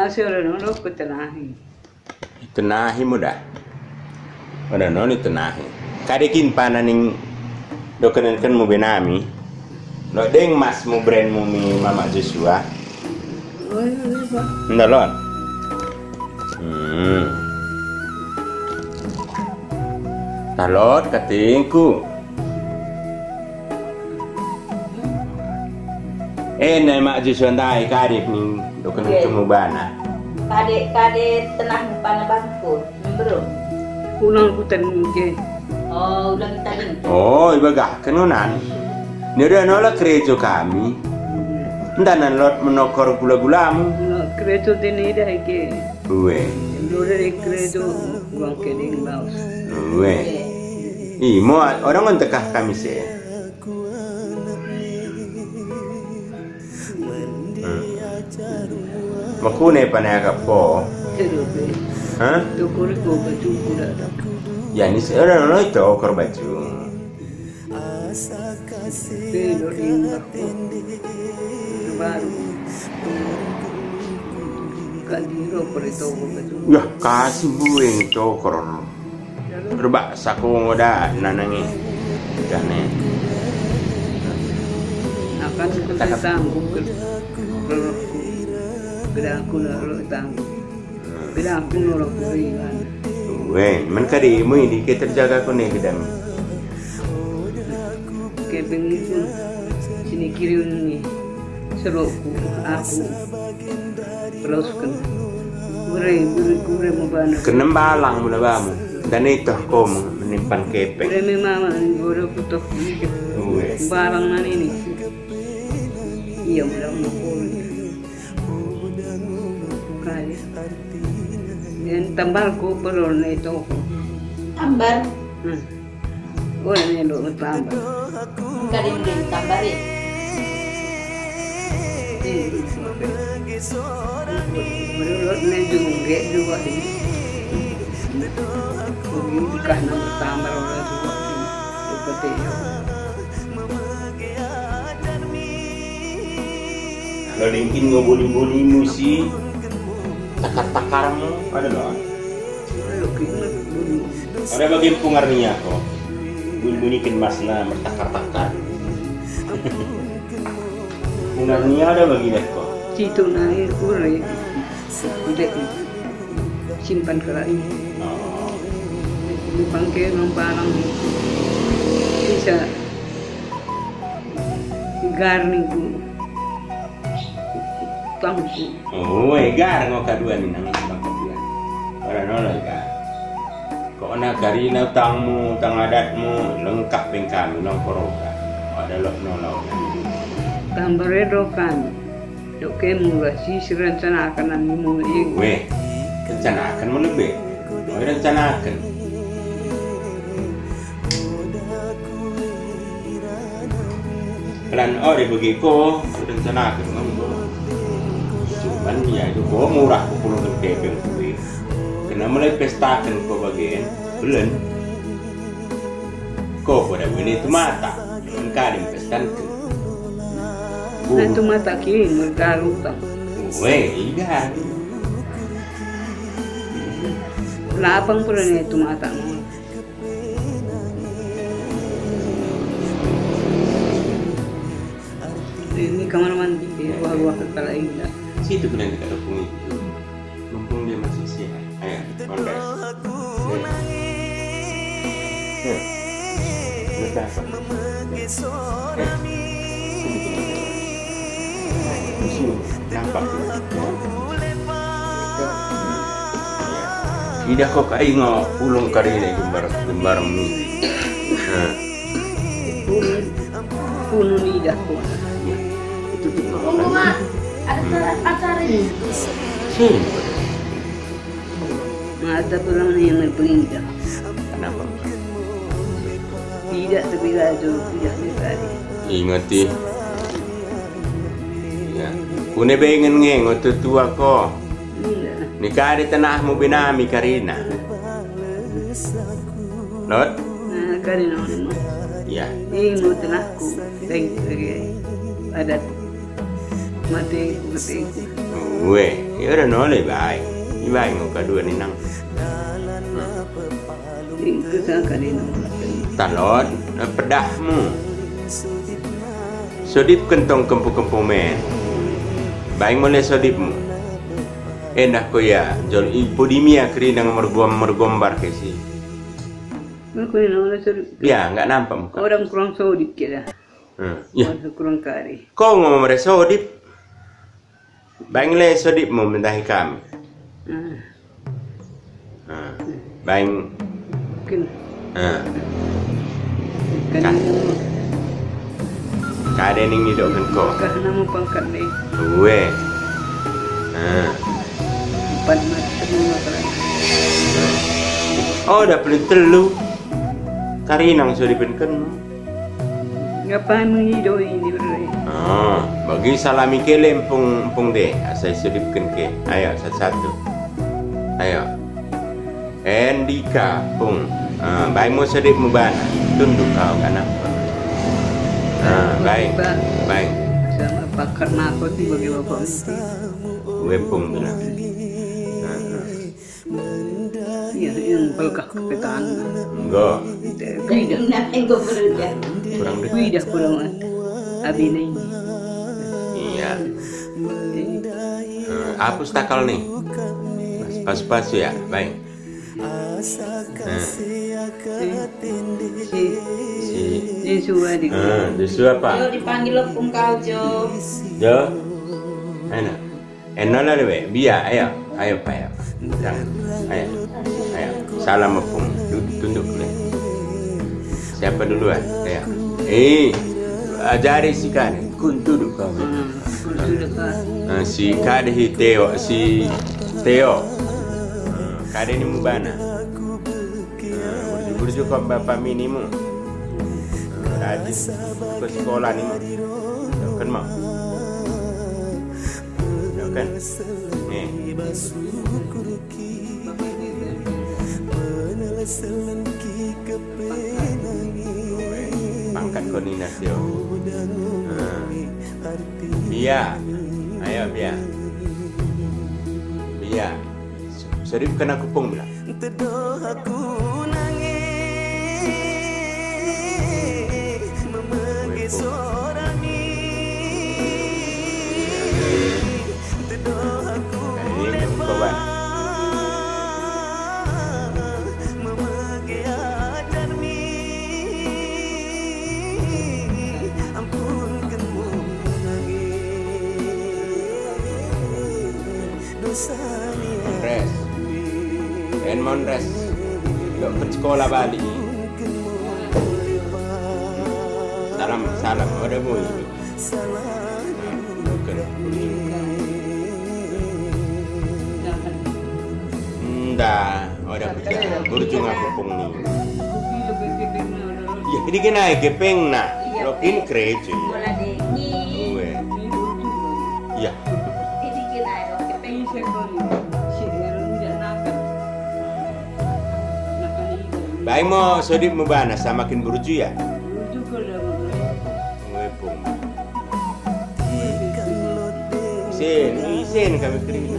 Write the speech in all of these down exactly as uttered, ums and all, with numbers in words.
Sore no lo kutenahi. Itenahi mo dah. Oda no ni tenahi. Kade kin pana ning dokenenkenmu be nami. Lot deng masmu berenmu mi Mamak Joshua. Oh, iya, iya, Pak. Nda lot. Hmm. Nda lot katingku. Eh, nai Mak Joshua ndai kade ning dokenenkenmu bana. Kade, kade tenah pana bangku, mberu. Ulang kuten ke. Oh, ulang tadi. Oh, ibagahken unan. Ni oda nola kerejo kami. Nda nan lot menokor gula-gulamu. Kerejo tene dah ke. Ue. Dore kerejo uang keding laus. Ue. Imo, oda ngon tekah kami se. Hmm. Makune pane akap ko. Hah? Tokor ko baju kuda. Ya, ni se, oda nola itokor baju. Baru. Kadi ro pere tokor baju. Yah, kasi bueng tokor. Rebak sako ngoda nanangi. Gane. Akan ku tetanggu ke. Gedaku na lo tanggu. Gedaku na lo kuringan. Ue, men kade mo ini ke terjaga ko ne gedang. Kepeng itu sini kiri ini. Serokku, aku. Terusken. Gure, gure, gure mo bana. Kenem balang mula bamu. Dan itu ko menimpan kepeng. Gure me mama, gure kutok. Ue. Balang nan ini. Iya, mula mo. Kali. Yang tambal ko perlu ne toko. Tambal. Hmm. Oh, ini lo tambal. Kali ini tambal, eh. Menurut ne juga, juga ini. Bukan tambal orang tua. Seperti itu. Lo dengkin ngo boli-bolimu si takar-takarmu, ada lo? Ada bagian pungar ni ako. Boli-boliken masna mertakar-takar. Pungar ni ada bagi deh ko. Situ na i kure. Udah simpan kerak ini. Oh. Di bangke nang barang bisa. Gar niku. Tangku. Oh, egar ngo kadua ni nang tangku dua. Ora nola egar. Kok na karina utangmu, utang adatmu, lengkap beng kami nang koroka. Ada lot nola. Tambah redo kami. Dok ke mula si rencanaken anu mula i. Weh, rencanaken mula be. Weh, rencanaken. Plan o de bagi ko, rencanaken nggo. Cuman ya itu ko murah ko pulung kepeng kuwi. Kena mulai pestaken ko bagen, belen. Ko pada wene itu mata, engkadem pestaken. Nah, itu mata ki mergaru tang. Weh, iga. Lapang pula ne itu mata. Ini kamar mandi, ruah-ruah kepala indah. Situ kena dekat dapur itu. Mumpung dia masih sehat. Ayo, kontes. Eh. Eh. Lepas apa? Eh. Sini, sini. Nampak tu. Idah ko kai ngo pulung karina gembar, gembar mi. Nah. Pulung, pulung idah ko. Ya. Itu tu. Ada acara ini. Sini. Mata perang ni yang berpindah. Kenapa? Tidak terbilang jauh, tidak dibalik. Ingat i. Ya. Kune bengen nge ngo tetua ko. Iya. Ni kade tenahmu be nami karina. Lot? Nah, karina. Ya. Ini mau tenahku. Baik, baik. Adat. Mate, mate. Ue, ia oda nola ibaing. Ibaing ngo kadua ninang. Ingkes aka ninang. Talot, eh, pedahmu. Sodipken tong kempu-kempu men. Baing mo le sodipmu. Endah ko ia, jol i pudi mi ia kerinang mergom-, mergombar ke si. Aku ini orang sodip. Ya, nggak nampak muka. Orang kurang sodip kita. Hmm, ya. Orang kurang kari. Ko ngo mere sodip. Baing le sodipmu mendahi kami. Ah. Ah, baing. Ken. Ah. Ken. Ka-, kade ning nidokken ko. Karena mu pangkat deh. Ue. Ah. Empat meter lima kali. Oh, oda paling tellu. Karinang sodipken. Ngapa mengido ini berdua? Ah, bagi salami ke le empung, empung de, asa isodipken ke. Ayo, satu-satu. Ayo. Endika, pung. Ah, baing mo sodipmu bana. Tunduk kau, kanak. Ah, baing. Baing. Sama pakat nakot bagi bapak mesti. Ue pung bana. Ah, ah. Iya, yang pelkah kepetan. Enggo. Kuidah. Kurang dek. Kuidah kurang. Abi nai. Iya. Eh, apus takal ni. Pas, pas ya, baik. Eh. Si. Si. Si Sua di. Eh, di Sua apa? Jo, dipanggil lo pung kau, Jo. Jo. Enak. Eh, nola lebe, bia, ayo, ayo, ayo. Ayo, ayo. Salam mo pung, tu-, tunduk le. Siapa duluan? Ayo. Eh, ajari si kade, kun tunduk kau. Hmm, kun tunduk kau. Eh, si kade hi Teo, si Teo. Hmm, kade ni mubana. Eh, burju-burju ko bapa mi nimu. Eh, rajin ke sekolah nimu. Kan mau. Kan? Nih. Pangkat ko nina sio. Nah. Bia. Ayo, bia. Bia. Sodipken aku pung bela. Tedong aku nangis memege sorami. Tedong aku lepa memege ajarmi. Ampunken mo nangis. Monres. En Monres. Idokken sekolah balik. Salam, salam. Oda boi. Idokken. Nda, oda kuja. Burju ngapung ni. Iya, ini kena gepengna. Lokin gereja. Ue. Iya. Baing mo sodipmu bana, samakin burju ia. Ngepung. Sen, isen kami kerina.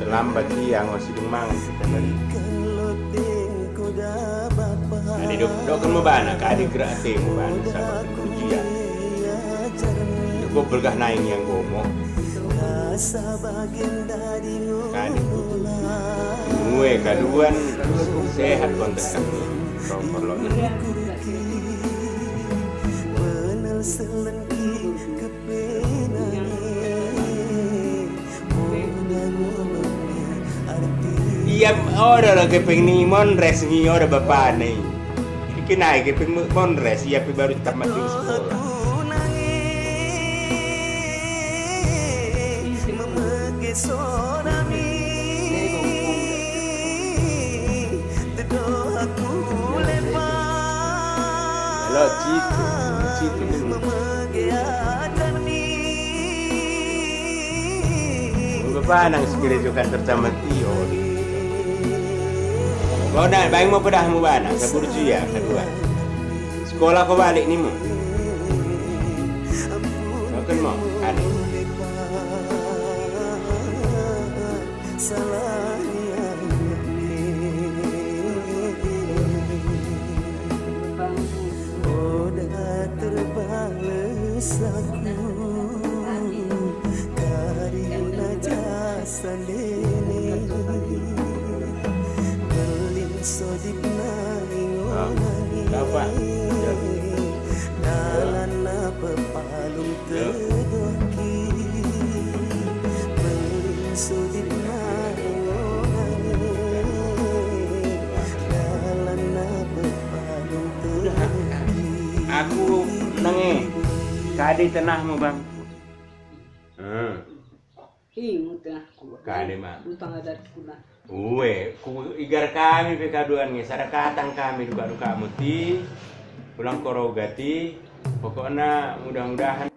Terlambat ia ngo sidung mangan kita tadi. Adi dok, dokken mo bana, kade gerak atemu bana, samakin burju ia. Cukup bergah naing ia nggo mo. Kade burju. Ue kaduan sehat kontes kami. Rokok lo. Ia oda lo gepeng ni Monres ni oda bapana i. Ikin ai gepeng Monres, ia pe baru tamat i sekolah. Halo, Citu. Citu. Bapa nang sekira jo kantor camat i. Kau na, baing mo pedahmu bana, saburju ia, kadua. Sekolah ko balik nimu. Ade. Oda terbales aku karina jasa ndene. Berlin sodipna ingon angin. Dalanna pepalum teddohki. Berlin sodipna ingon angin. Dalanna pepalum teddohki. Aku nenge. Kade tenahmu, Bang? Hmm. Ih, mutah. Kade ma. Utang adatku na. Ue, kuigar kami pe kaduan nge, sada katang kami dukak-dukakmu ti, ulang ko roga ti, pokokna mudah-mudahan.